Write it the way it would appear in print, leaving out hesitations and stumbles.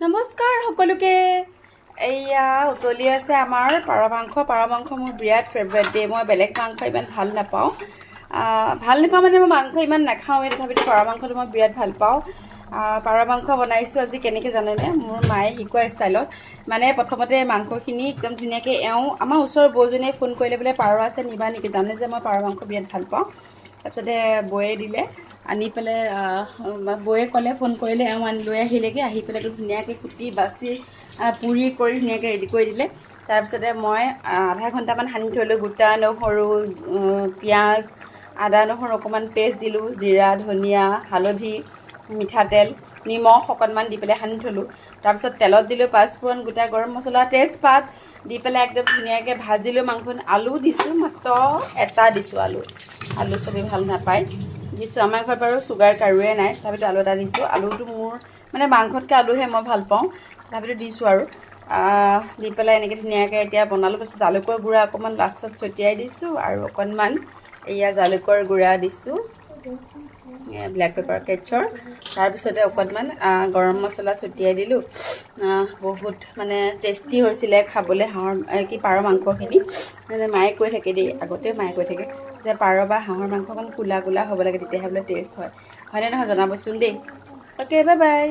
নমস্কাৰ সকলোকে। এইয়া উতলি আছে আমাৰ পাৰ মাংস। পাৰ মাংস মোৰ বিৰাট ফেভৰেট দেই। মই বেলেগ মাংস ইমান ভাল নাপাওঁ, ভাল নাপাওঁ মানে মই মাংস ইমান নাখাওঁৱেই, তথাপিতো পাৰ মাংসটো মই বিৰাট ভাল পাওঁ। পাৰ মাংস বনাইছোঁ আজি কেনেকৈ জানেনে? মোৰ মায়ে শিকোৱা ষ্টাইলত। মানে প্ৰথমতে মাংসখিনি একদম ধুনীয়াকৈ, এওঁ আমাৰ ওচৰৰ বৌজনীয়ে ফোন কৰিলে, বোলে পাৰ আছে নিবা নেকি? জানে যে মই পাৰ মাংস বিৰাট ভাল পাওঁ। তাৰপিছতে বৌয়ে দিলে আনি পেলাই, বৌয়ে ক'লে, ফোন কৰিলে, এওঁ আনি লৈ আহিলেগৈ। আহি পেলাই ধুনীয়াকৈ কুটি বাচি পুৰি কৰি ধুনীয়াকৈ ৰেডি কৰি দিলে। তাৰপিছতে মই আধা ঘণ্টামান সানি থ'লোঁ। গোটা নহৰু, পিঁয়াজ, আদা নহৰু অকণমান পেষ্ট দিলোঁ, জিৰা, ধনিয়া, হালধি, মিঠাতেল, নিমখ অকণমান দি পেলাই সানি থ'লোঁ। তাৰপিছত তেলত দিলোঁ পাঁচফোৰণ, গোটা গৰম মছলা, তেজপাত দি পেলাই একদম ধুনীয়াকৈ ভাজিলোঁ মাংস। আলু দিছোঁ, মাত্ৰ এটা দিছোঁ আলু। আলু চবেই ভাল নাপায়, দিছোঁ। আমাৰ ঘৰত বাৰু চুগাৰ কাৰোৱে নাই, তথাপিতো আলু এটা দিছোঁ। আলুটো মোৰ মানে মাংসতকৈ আলুহে মই ভাল পাওঁ, তথাপিতো দিছোঁ আৰু দি পেলাই এনেকৈ ধুনীয়াকৈ এতিয়া বনালোঁ। তাৰপিছত জালুকৰ গুড়া অকণমান লাষ্টত ছটিয়াই দিছোঁ আৰু অকণমান এয়া জালুকৰ গুড়া দিছোঁ, ব্লেক পেপাৰ কেটছৰ। তাৰপিছতে অকণমান গৰম মছলা ছটিয়াই দিলোঁ। বহুত মানে টেষ্টি হৈছিলে খাবলৈ হাঁহৰ কি পাৰ মাংসখিনি। মানে মায়ে কৈ থাকে দেই, আগতেও মায়ে কৈ থাকে যে পাৰ বা হাঁহৰ মাংস অকণ ক'লা ক'লা হ'ব লাগে, তেতিয়াহে বোলে টেষ্ট হয়। হয়নে নহয় জনাবচোন দেই। Okay, bye bye.